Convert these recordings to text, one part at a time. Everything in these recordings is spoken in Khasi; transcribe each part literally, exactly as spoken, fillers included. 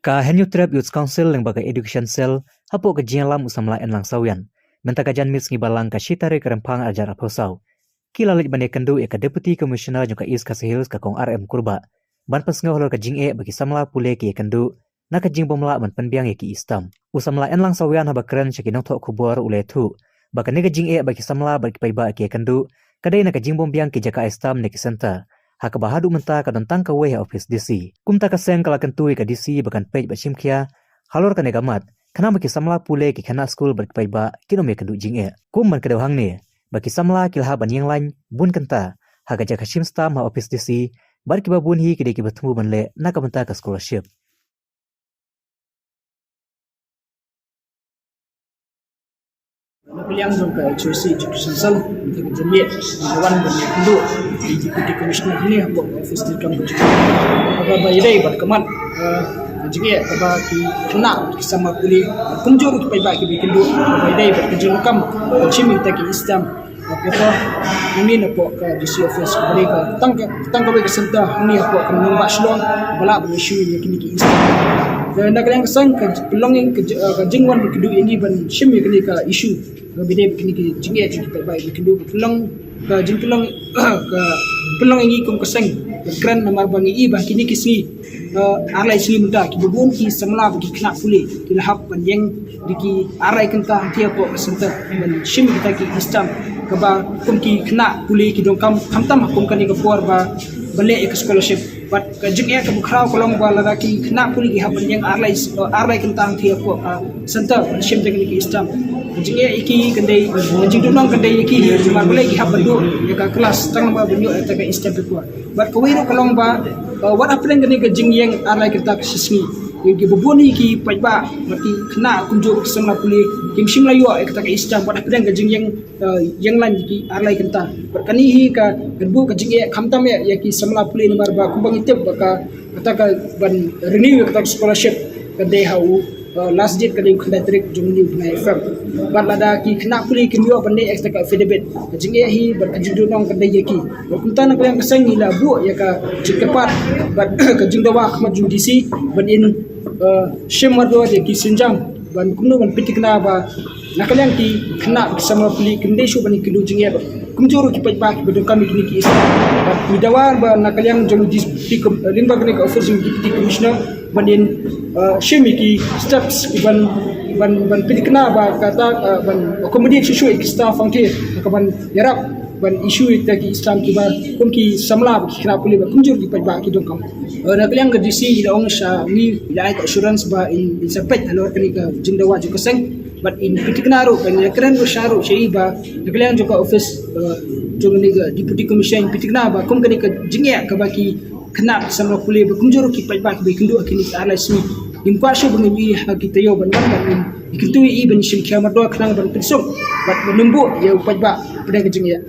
Ka Hynñiewtrep Youth Council lyngba ka Education Cell hapoh ka jingïalam u samla Enlang Sawian mynta ka janmiet sngi Balang ka shi tarik Rymphang arhajar arphew saw ki la leit ban ïakynduh ïa ka Deputy Commissioner jong ka East Khasi Hills ka Kong R M Kurbah ban pynsngew halor ka jingeh ba ki samla pule ki ïakynduh na ka jingbymlah ban pynbiang ïa ki e-stamp. U samla Enlang Sawian haba kren sha ki nongthoh khubor u la ïathuh ba kane ka jingeh ba ki samla bad ki paidbah ki ïakynduh ka dei na ka jingbymbiang ki jaka e-stamp ne ki centre, ha kaba haduh mynta ka don tang kawei ha ophis D C. Kumta ka seng ka la kyntu ïa ka D C ba kan peit bad shim khia halor kane ka mat khnang ba ki samla pule, ki khynnah skul bad ki paidbah kin ym ïakynduh jingeh. Kum ban kdew hangne ba ki samla ki la hap ban ïeng lain bun kynta ha ka jaka shim stamp ha ophis D C bad kiba bun hi ki dei kiba thmu ban leh na ka bynta ka scholarship. Na ka liang jong ka H Y C Education Cell, ka jingeh, ka wan ban ïakynduh ïa u Deputy Commissioner hangne hapoh office donkam ka jingeh. Kaba ba ïadei bad ka mat, eh, ka jingeh kaba ki khynnah ki samla pule, kumjuh ki paidbah kiba ïakynduh, kaba ïadei bad ka jingdonkam ban shim ïa kita ki e-stamp. Ka paper, hangne hapoh ka D C office, kaba dei ka tang ka, tang kawei ka centre hangne hapoh ka nongbah Shillong ba lah ban issue ïa kine ki e-stamp. Na ka liang ka seng ka pynlong ïa ka, ka jingwan ba kynduh ïa ngi ban shim ïa kane ka issue. Ba ïadei bad kine ki jingeh jong ki paidbah ba kynduh, ka pynlong, ka jingpynlong, ka pynlong ïa ngi kum ka seng ban kren namar ba ngi i ba kine ki sngi, eh, ar lai sngi mynta kiba bun ki samla bad ki khynnah pule ki la hap ban ïeng da ki ar lai kynta hangtei hapoh ka centre ban shim kita ki e-stamp, kaba kum ki khynnah pule ki donkam khamtam ha kum kane ka por ba, ba leh ïa ka scholarship. Bad ka jingeh kaba khraw ka long ba lada ki khynnah pule ki hap ban ïeng ar lai, ar lai kynta hangtei hapoh ka centre ban shim ïa kine ki e-stamp, ka jingeh ïa ki kan dei, ka jingduhnong kan dei ïa ki namar balei ki hap ban duh ïa ka klas tang namar ban ïoh ïa ka e-stamp paper. Bad kawei ruh ka long ba, uh, wat hapdeng kane ka jingïeng ar lai kynta ka shi sngi, ïa kiba bun hi ki paidbah bad ki khynnah kumjuh ki samla pule kim shym la ïoh ïa kata ka e-stamp wat hapdeng ka jingïeng, uh, ïeng lain ki ar lai kynta. Bad kane hi ka, kan buh ka jingeh khamtam ïa, ïa ki samla pule namar ba kumba ngi tip ba ka, kata ka ban renew ïa kata ka scholarship kan dei ha u, uh, last date ka dei u khyndai tarik jong une u bnai Feb. Bad lada ki khynnah pule kim ïoh ban leh ïa kata ka affidavit, ka jingeh hi bad ka jingduhnong kan dei ïa ki. Bad kumta na ka liang ka seng ngi la buh ïa ka jingkyrpad bad ka jingdawa ha khmat jong u D C ban in, uh, shim mardor ïa ki sienjam ban kumno ban pynthikna ba na ka liang ki khynnah ki samla pule kim dei shuh ban ïakynduh jingeh bad kumjuh ruh ki paidbah kiba donkam ïa kine ki e-stamp. Bad ngi dawa ba na ka liang jong u D C, lyngba kane ka office jong u Deputy Commissioner ban in, uh, shim ïa ki steps ki ban, ban, ban pynthikna ba kata, uh, ban accommodate shuh shuh ïa ki staff hangtei ha kaban ïarap ban issue ïa kita ki e-stamp kiba kum ki samla bad ki khynnah pule bad kumjuh ki paidbah ki donkam. Uh, na ka liang ka D C i la ong sha ngi, i la ai ka assurance ba in, in sa peit halor kane ka jingdawa jong ka seng. Bad in pynthikna ruh, ban ïakren ruh sha ruh sha i ba na ka liang jong ka office, uh, jong kane ka Deputy Commissioner in pynthikna ba kum kane ka jingeh kaba ki khynnah ki samla pule bad kumjuh ruh ki paidbah kiba ïakynduh ha kine ki ar lai sngi, ngim kwah shuh ba ngin ïohi ha ki taïew ban wan ban ngin ïakynduh ïa i ban shim khia mardor khnang ban pynsuk bad ban ym buh ïa u paidbah hapdeng ka jingeh.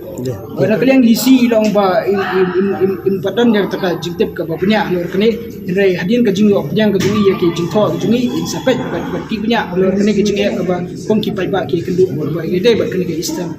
Bad na ka liang D C i la ong ba in, in, in, in, in pat don ïa kata ka jingtip kaba bniah halor kane. Hynrei hadien ka jingïoh pdiang ka jong i ïa ki jingthoh ka jong i, in sa peit bad, bad tip bniah halor kane ka jingeh kaba kum ki paidbah ki ïakynduh bad ïadei bad kane ka e-stamp.